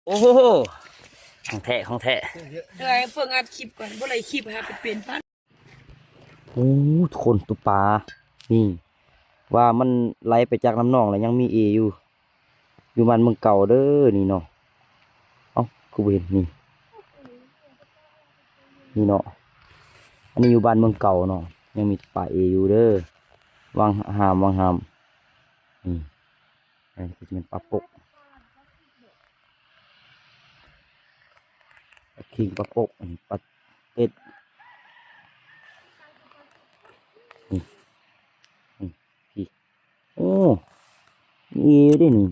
ໂອ້ໂຫ ຂອງແທ້ ຂອງແທ້. ເອີຍ ເບິ່ງອັດຄລິບກ່ອນ ບໍ່ໄດ້ຄລິບຫາໄປເປັນປານ. ໂອ້ ທຸກຄົນ ຕົວປາ ນີ້ ວ່າມັນໄຫຼໄປຈາກນ້ຳໜອງແລ້ວ ຍັງມີເອຢູ່ ຢູ່ບ້ານເມືອງເກົ່າເດີ ນີ້ເນາະ. ເອົ້າ ຄືບໍ່ເຫັນ ນີ້ ນີ້ເນາະ ອັນນີ້ຢູ່ບ້ານເມືອງເກົ່າເນາະ ຍັງມີປາເອຢູ່ເດີ ວັງຫາມ ວັງຫາມ. ນີ້ ອັນນີ້ກໍຈະແມ່ນປາປົກ ປາຄິງ ປາປົກ ອັນນີ້ປາເຕັດ ນີ້ ນີ້ ນີ້ ໂອ້ ມີເອເດ້ນີ້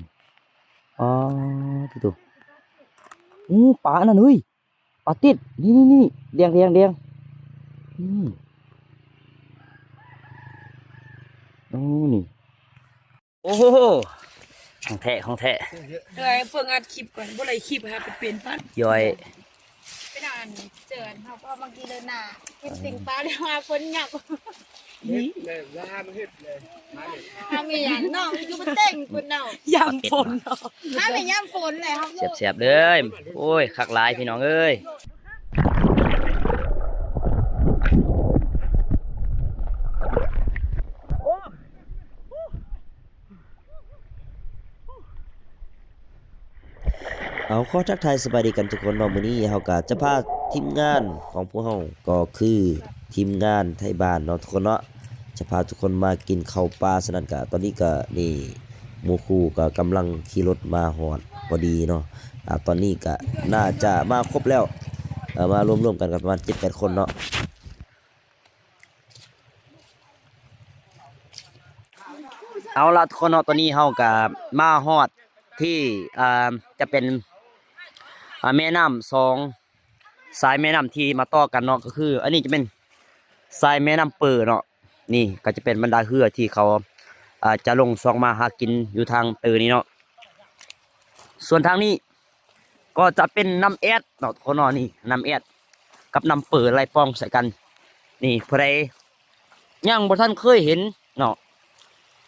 ປາຕິໂຕ ໂອ້ ປາອັນນັ້ນເຮີ້ຍ ປາຕິດ ນີ້ໆໆ ແດງໆໆ ອືມ ໂອ້ ນີ້ ໂອ້ໂຫ ຂອງແທ້ ຂອງແທ້. ເອີຍ ເບິ່ງອັດຄລິບກ່ອນ ບໍ່ໄດ້ຄລິບຫາໄປເປັນປານ ຍ້ອຍ ເປັນອັນເຈີອັນເຮົາກໍເອົາມາກິນເລີຍນາ ເຮັດຕິ່ງປາແລ້ວມາຝົນຫຍັບ ເຮັດແລ້ວວ່າເຮັດແລ້ວ ເຮົາມີຫຍັງນ້ອງຢູ່ບໍ່ເຕັງພຸ້ນເນາະ ຍາມຝົນເນາະ ຫາແມ່ຍາມຝົນແຫຼະເຮົາ ແຊບໆເດີ. ໂອ້ຍ ຄັກຫຼາຍພີ່ນ້ອງເອີຍ. ເອົາ ຂໍທັກທາຍສະບາຍດີກັນທຸກຄົນເນາະ. ມື້ນີ້ເຮົາກະຈະພາທີມງານຂອງພວກເຮົາ ກໍຄືທີມງານໄທບ້ານເນາະທຸກຄົນເນາະ ຈະພາທຸກຄົນມາກິນເຂົ້າປ່າ. ສະນັ້ນກະຕອນນີ້ກະນີ້ ໝູ່ຄູ່ກະກຳລັງຂີ່ລົດມາຮອດພໍດີເນາະ. ອາ ຕອນນີ້ກະໜ້າຈະມາຄົບແລ້ວ ເອີ ມາລວມໆກັນກະປະມານເຈັດແປດຄົນເນາະ. ເອົາລະທຸກຄົນເນາະ ຕອນນີ້ເຮົາກະມາຮອດທີ່ ອ່າ ຈະເປັນ ອ່າ ແມ່ນ້ຳສອງສາຍແມ່ນ້ຳທີ່ມາຕໍ່ກັນເນາະ ກໍຄືອັນນີ້ຈະເປັນສາຍແມ່ນ້ຳເປີເນາະ. ນີ້ກໍຈະເປັນບັນດາເຮືອທີ່ເຂົາ ອ່າ ຈະລົງຊ່ອງມາຫາກິນຢູ່ທາງເຕີນີ້ເນາະ. ສ່ວນທາງນີ້ ກໍຈະເປັນນ້ຳແອດເນາະທຸກຄົນເນາະ ນີ້ນ້ຳແອດກັບນ້ຳເປີໄລ່ປ່ອງໃສ່ກັນ. ນີ້ຜູ້ໃດຍັງບໍ່ທັນເຄີຍເຫັນເນາະ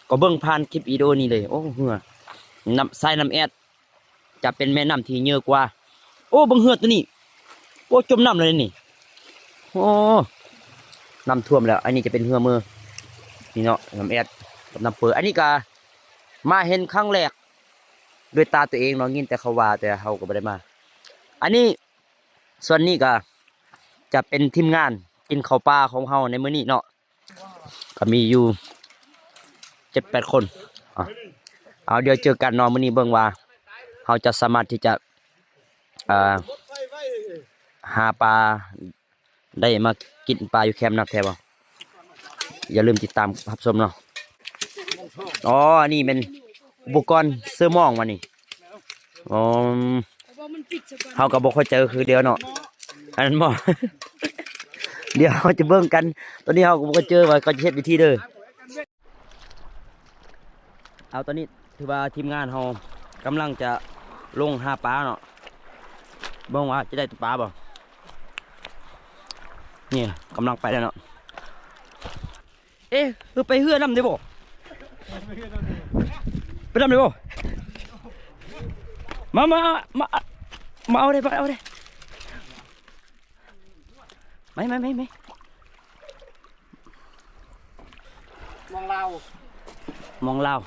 ກໍເບິ່ງຜ່ານຄລິບວິດີໂອນີ້ເລີຍ. ໂອ້ ເຮືອ ນ້ຳ ສາຍນ້ຳແອດຈະເປັນແມ່ນ້ຳທີ່ເຍອະກວ່າ. ໂອ້ ເບິ່ງເຮືອໂຕນີ້ ໂອ້ ຈົມນ້ຳແລ້ວນີ້. ໂອ້ ນ້ຳຖ້ວມແລ້ວ. ອັນນີ້ຈະເປັນເຮືອເມືອ ນີ້ເນາະ ນ້ຳແອດກັບນ້ຳເປີ. ອັນນີ້ກະມາເຫັນຄັ້ງແລກ ດ້ວຍຕາຕົວເອງເນາະ ຍິນແຕ່ເຂົາວ່າ ແຕ່ເຮົາກໍບໍ່ໄດ້ມາ. ອັນນີ້ ສ່ວນນີ້ກໍຈະເປັນທີມງານກິນເຂົ້າປ່າຂອງເຮົາໃນມື້ນີ້ເນາະ ກໍມີຢູ່ເຈັດແປດຄົນ. ເອົາ ດຽວເຈີກັນເນາະ ມື້ນີ້ເບິ່ງວ່າເຮົາຈະສາມາດທີ່ຈະ ເອີ ຫາປາ ໄດ້ມາກິນປາຢູ່ແຄມນັກແທ້ບໍ່? ຢ່າລືມຕິດຕາມຮັບຊົມເນາະ. ອໍ ອັນນີ້ແມ່ນອຸປະກອນເສີມມອງວະນີ້. ອໍ ເຮົາກໍບໍ່ຄ່ອຍເຈີຄືດຽວເນາະ ອັນນັ້ນບໍ່? ດຽວເຮົາຈະເບິ່ງກັນ. ຕອນນີ້ເຮົາກໍບໍ່ຄ່ອຍເຈີວ່າເຂົາຈະເຮັດວິທີເດີ. ເອົາ ຕອນນີ້ຖືວ່າທີມງານເຮົາກຳລັງຈະລົງຫາປາເນາະ ເບິ່ງວ່າຈະໄດ້ປາບໍ່. ນີ້ກຳລັງໄປແລ້ວເນາະ. ເອ ຄືໄປເຮືອນຳໄດ້ບໍ່? ໄປນຳໄດ້ບໍ່? ມາ ມາ ມາ ມາເອົາເດ້ ມາເອົາເດ້. ໄປ ໄປ ໄປ ໄປ ມອງລາວ ມອງລາວ.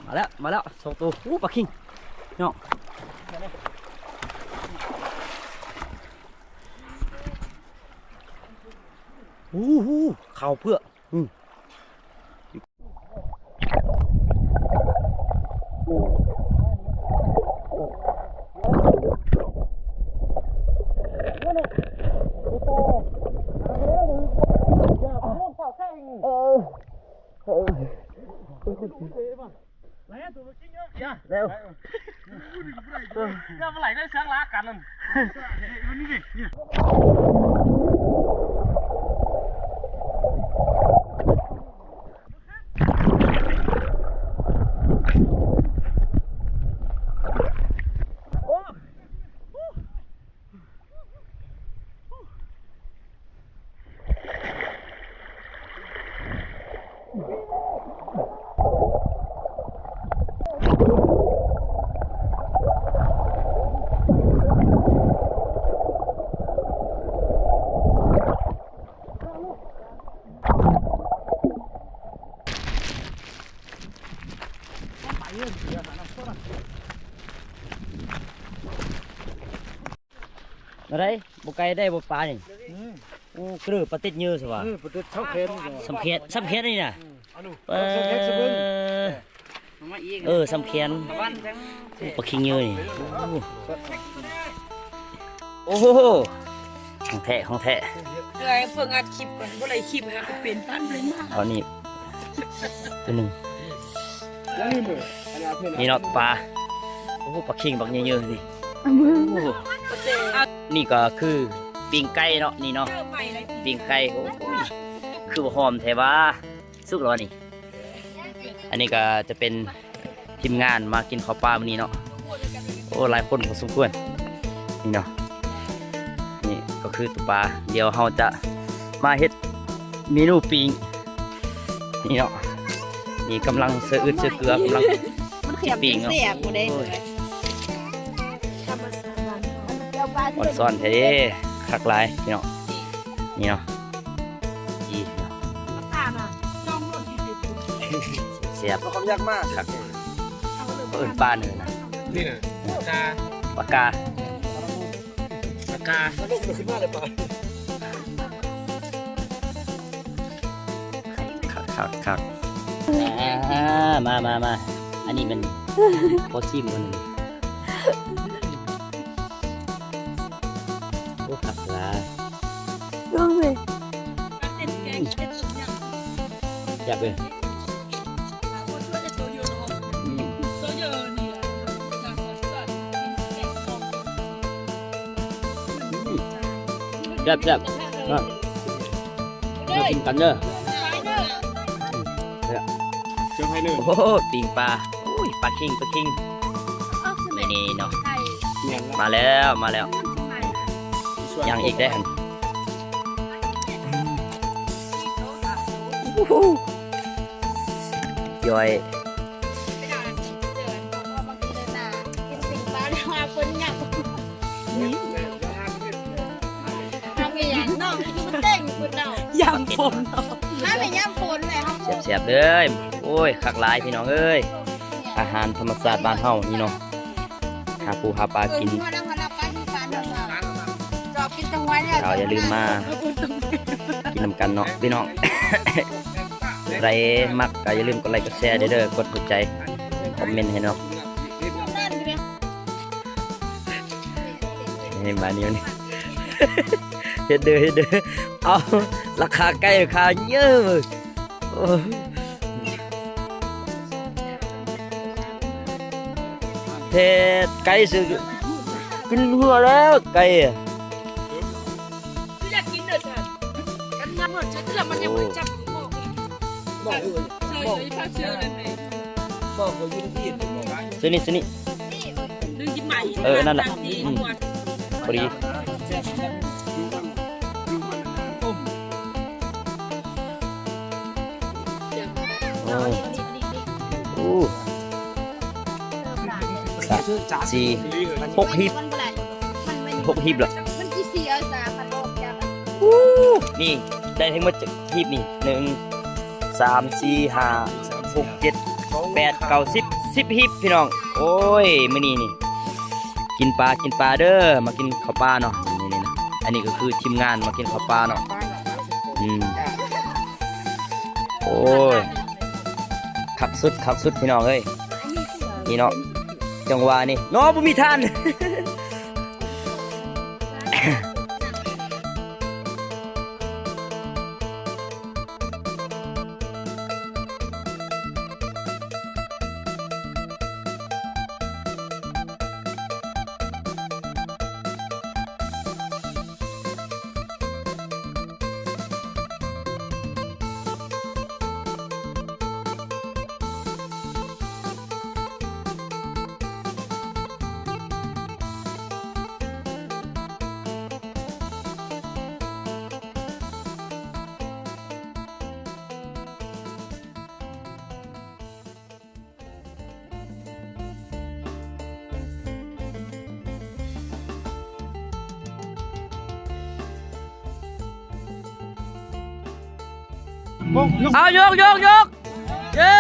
ມາແລ້ວ ມາແລ້ວ ສອງໂຕ. ໂອ້ ປາຄິງ ເນາະ. ໂອ້ໂຫ ຂາວເຜືອກ. ອືມ ເອີ ເອີ ແລ້ວ ຢ່າມາໄຫຼໄດ້ເສຍງລາກັນນັ້ນ. ໂ ແນວໃດ ບໍ່ໄກໄດ້ບໍ່ປານີ້? ອືມ ໂອ້ ເກີບປາຕິດເຍອະຊະວ່າ. ເອີ ປາຕິດຊຳແຂນນີ້ ຊຳແຂນ ຊຳແຂນນີ້ນະ. ອືມ ເອີ ຊຳແຂນຊະເບິ່ງ ເອີ ຊຳແຂນ. ໂອ້ ປາຄິງເຍອະນີ້. ໂອ້ ໂອ້ໂຫ ຂອງແທ້ ຂອງແທ້. ເອີ ເພິ່ນອັດຄລິບກ່ອນ ບໍ່ໄດ້ຄລິບຫາກໍເປັນພັນເລີຍມາ. ເອົານີ້ ຕົວໜຶ່ງ ນີ້ເນາະປາ. ໂອ້ ປາຄິງບັກເຍີະໆນີ້. ໂອ້ ນີ້ກໍຄືປີ້ງໄກ່ເນາະ ນີ້ເນາະ ປີ້ງໄກ່. ໂອ້ຍ ຄືວ່າຫອມແທ້ຫວາ. ສຸກແລ້ວນີ້. ອັນນີ້ກໍຈະເປັນທີມງານມາກິນເຂົ້າປ່າມື້ນີ້ເນາະ. ໂອ້ ຫຼາຍຄົນພໍສົມຄວນ ນີ້ເນາະ. ນີ້ກໍຄືຕົວປາ ດຽວເຮົາຈະມາເຮັດເມນູປີ້ງ ນີ້ເນາະ. ນີ້ກຳລັງເສື້ອອຶດເສື້ອເກືອ ກຳລັງ ມັນຂະຫຍຳ ຊິປີ້ງເນາະ ແຊບໆ ໂອ້ຍ ອ່ອນຊ້ອນແທ້ເດ້. ຄັກຫຼາຍພີ່ນ້ອງ ນີ້ເນາະ. ອີ ແຊບ ເອົາຄຳຫຍັກມາ ຄັກ ເອີ້ນປາເນີນະ ນີ້ນະ ປາກາ ປາກາ ປາກາ ຄັກໆໆ. ອ່າ ມາໆໆ ອັນນີ້ແມ່ນ ຂໍຊີມກ່ອນ. ໂອ້ ຄັກຫຼາຍ ລອງເລີຍ ແຊບເລີຍ. ອືມ ແຊບໆ ມາ ມາກິນກັນເດີ. ໂອ້ໂຫ ປີ້ງປາ ໂອ້ຍ ປາຄິງ ປາຄິງ ນີ້ເນາະ ມາແລ້ວ ມາແລ້ວ ຍັງອີກເດ້ຫັ້ນ ໂອ້ໂຫ ຍ່ອຍ. ຢາມຝົນເນາະ ແຊບໆ ເດີ. ໂອ້ຍ ຄັກຫຼາຍພີ່ນ້ອງເອີຍ ອາຫານທຳມະຊາດບ້ານເຮົານີ້ເນາະ ຫາປູຫາປາກິນ. ເຈົ້າຢ່າລືມມາກິນນຳກັນເນາະພີ່ນ້ອງ. ໃຜມັກກໍຢ່າລືມກົດໄລກົດແຊເດີ ກົດຫົວໃຈ ຄອມເມັນໃຫ້ເນາະ. ເຫັນມາແນວນີ້ ເຮັດເດີ ເຮັດເດີ. ເອົາ ລາຄາໄກ່ ລາຄາເຍີະ ເອີ ເຮັດໄກ່ ຊື້ ກິນເຫື່ອແລ້ວໄກ່. ຊື້ນີ້ ຊື້ນີ້ ເອີ ນັ້ນລະ ອືມ ພໍດີ. ໂອ້ ໂອ້ ສາມ ສີ່ ຫົກຮີບ ຫົກຮີບລະ. ໂອ້ ນີ້ໄດ້ທັງໝົດຈັກຮີບນີ້ ໜຶ່ງ ສາມ ສີ່ ຫ້າ ຫົກ ເຈັດ ແປດ ເກົ້າ ສິບ ສິບຮີບພີ່ນ້ອງ. ໂອ້ຍ ມື້ນີ້ນີ້ ກິນປາ ກິນປາເດີ ມາກິນເຂົ້າປ່າເນາະ. ນີ້ໆ ອັນນີ້ກໍຄືທີມງານມາກິນເຂົ້າປ່າເນາະ. ອືມ ໂອ້ຍ ຄັກສຸດ ຄັກສຸດພີ່ນ້ອງເອີຍ. ນີ້ເນາະ ຈັງຫວະນີ້ເນາະ ບໍ່ມີທ່ານ. ເອົາ ຍົກ ຍົກ ຍົກ ເຢ້.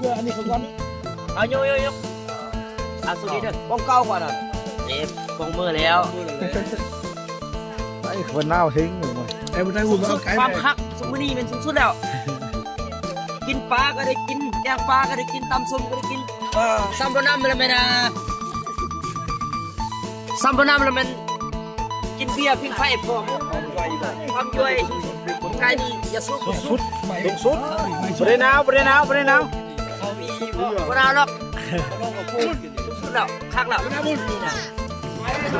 ເພື່ອອັນນີ້ເຂົາກ່ອນ ເອົາ ຍົກ ຍົກ ຍົກ ເອົາ ສຸດນີ້ເດີ ປ້ອງເກົ່າກ່ອນນະ ເອ ປ້ອງມືແລ້ວ ໄອ້ຄົນໜາວເຮັງເວີຍ ໄອ້ບໍ່ໄດ້ຫຸ້ນ ຄວາມຄັກຊຸມມື້ນີ້ແມ່ນສຸດໆແລ້ວ ກິນປາກໍໄດ້ກິນ ແກງປາກໍໄດ້ກິນ ຕຳສົ້ມກໍໄດ້ກິນ ເອີ ຊຳບໍ່ນຳລະແມ່ນ ຊຳບໍ່ນຳລະແມ່ນ ກິນເບຍພິງໄຟພ້ອມ ຄວາມຢ່ວຍ ກາຍນີ້ຢ່າສຸກ ສຸດ ສຸດ ບໍ່ໄດ້ໜາວ ບໍ່ໄດ້ໜາວ ບໍ່ໄດ້ໜາວ ບໍ່ໜາວດອກ ສຸດແລ້ວ ຄັກແລ້ວ ນີ້ນະ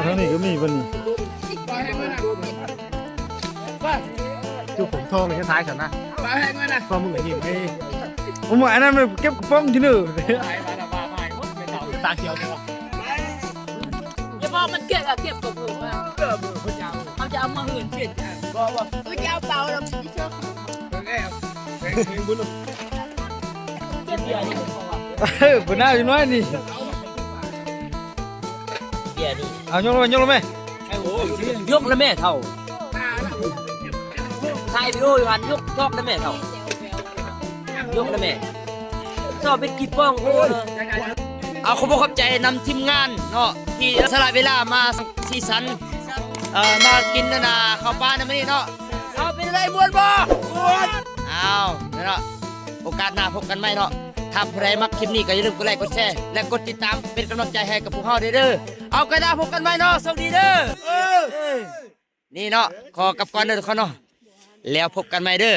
ທາງນີ້ກໍມີບໍ່ນີ້ ຈຸຜົມທອງນີ້ຄ້າຍໆກັນນະ ຟ້າມຶງກໍເຫັນໄອ້ ໂອ້ຍ ອັນນັ້ນມັນເກັບກະປ໋ອງຢູ່ເນີ ຕາຂຽວ ຢ່າບອກມັນເກັບ ເກັບກັບເພິ່ນມາ ເຂົາຈະເອົາມາເຮືອນເຊັ່ນກັນ ບໍ່ ບໍ່ ເຂົາຈະເອົາເປົາແລ້ວ ເອີ ບໍ່ໜ້າຢູ່ນ້ອຍນີ້ ເບຍນີ້ ເອົາ ຍົກລົງ ຍົກລົງແມ່ ຍົກລະແມ່ເຖົ້າ ຖ່າຍວິດີໂອຢູ່ຫັ້ນ ຍົກ ຍົກລະແມ່ເຖົ້າ ຍົກລະແມ່ ຊອບເປັນກີ່ປ່ອງ ໂອ້ຍ ເອົາ ຂໍຂອບໃຈນຳທີມງານເນາະ ທີ່ສະຫຼະເວລາມາສ້າງສີສັນ ເອີ ມາກິນອັນນ່າ ເຂົ້າປ່າໃນມື້ນີ້ເນາະ ເອົາ ເປັນໃດ ມ່ວນບໍ່? ມ່ວນ ເອົາ ເນາະ ໂອກາດໜ້າພົບກັນໃໝ່ເນາະ ຖ້າຜູ້ໃດມັກຄລິບນີ້ກໍຢ່າລືມກົດໄລກົດແຊ ແລະ ກົດຕິດຕາມເປັນກຳລັງໃຈໃຫ້ກັບພວກເຮົາເດີ ເອົາ ໂອກາດໜ້າພົບກັນໃໝ່ເນາະ ໂຊກດີເດີ ເອີ ນີ້ເນາະ ຂໍກັບກ່ອນເດີທຸກຄົນເນາະ ແລ້ວພົບກັນໃໝ່ເດີ.